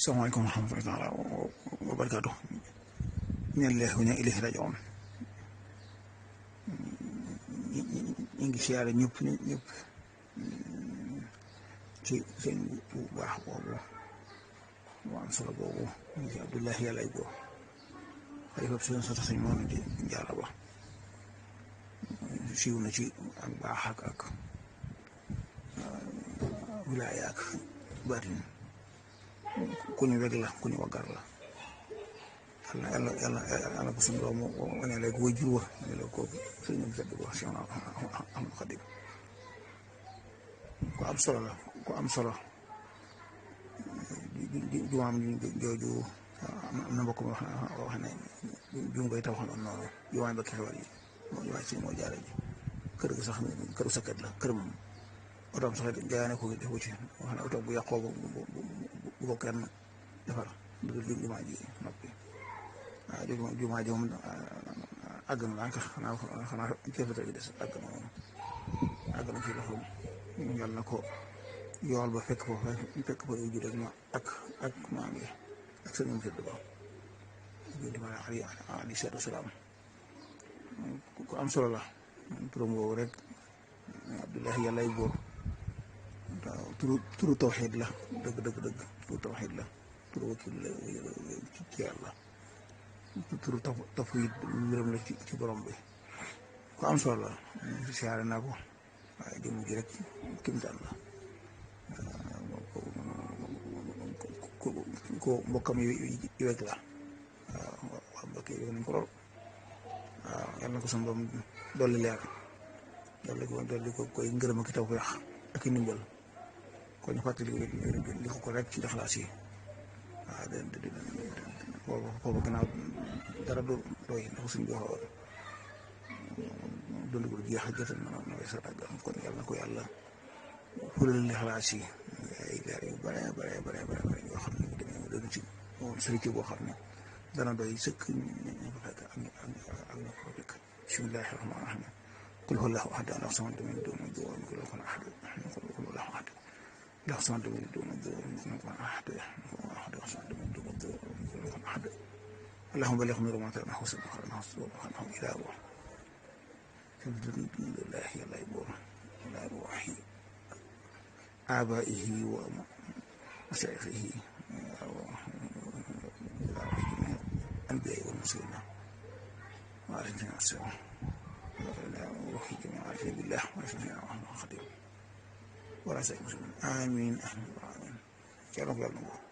salaamaaleykum wa rahmatulah wa barakaatu. inna lillahi wa inna ilayhi raaji'uun. ñu ngi siyaare ñëpp ci seen bu baax boobu mu am solo boobu ñu ngi Abdullahi yàlla ay góor xalifa seen sa sëñ moom di jaara ba siiw na ci ak baax ak wilaaya ak baatin ku ñu weg la ku ñu waggar la yàlla ko suñu doomu wane la ko wajur wa ne la ko sëñ bi fedd ko si Ahmadu Xadim ku am solo la ku am solo jumaam jooju am na mbokk mi wax ne jum koy taw xam noonu jumaay ba xewal yi jumaay si moo jaare ji kër gi sax këru sakkat la kër moom otoom sax jaay na ko defu ci wax ne oto bu yàqoo bu ko kenn defar dugg jumaa ji noppi waaw jumaa ji moom àgg na daanaka xanaa ceefata gi des àgg na moom àgg na ci loxoom yàlla na ko yool ba fekk fa yu jur ak maam yi ak sëñ bi ba ma alayhi salaatu wa salaam ku am solo la turam woowu rek Abdullahi yàlla ay góor waaw turu tawxiid la dëgg turu tawxiid la turu wakil la ci yàlla turu tafwiid mbiram la ci borom bi ku am solo la siyaare naa ko waaye jëmm ji rek kimtaan la ko mbokkam yi wekk la waaw mbokk yi nañ ko lool waaw yàlla na ko sama borom dolli leer dolli ko koy ngërëm ak taw feex ak ndimbal ko ñu fàttali li ko rek ci Ixlaas yi waaw foofu gannaaw dara du doy ndax suñ bi waxoon dund bu jeex a jotal na sa tàgg kon yàlla na ko yàlla fulal Ixlaas yi ay leer yu bare yoo xam ne dana ci sëriñ boo xam ne dana doy sëkk ñu ko fekk ak ñu ko fekk bismillahi rahmaani rahim qul huwa allahu ahad allahu samad lam yalid walam yulad walam yakun lahu ahad qul huwa allahu ahad allahu samad lam yalid walam yulad walam yakun lahu ahad allahu samad lam yalid walam yulad walam yakun lahu ahad allahumma balligh min ramadana wa subhanahu ila ruh alhamdulillahi yàlla ay boor ila ruhi abaihi wa mashayixihi الأنبياء والمرسلين وعلى جميع السلام وفي جميع عارفين بالله وعلى جميع محمد خديم ولا سيد مسلمين آمين يا رب العالمين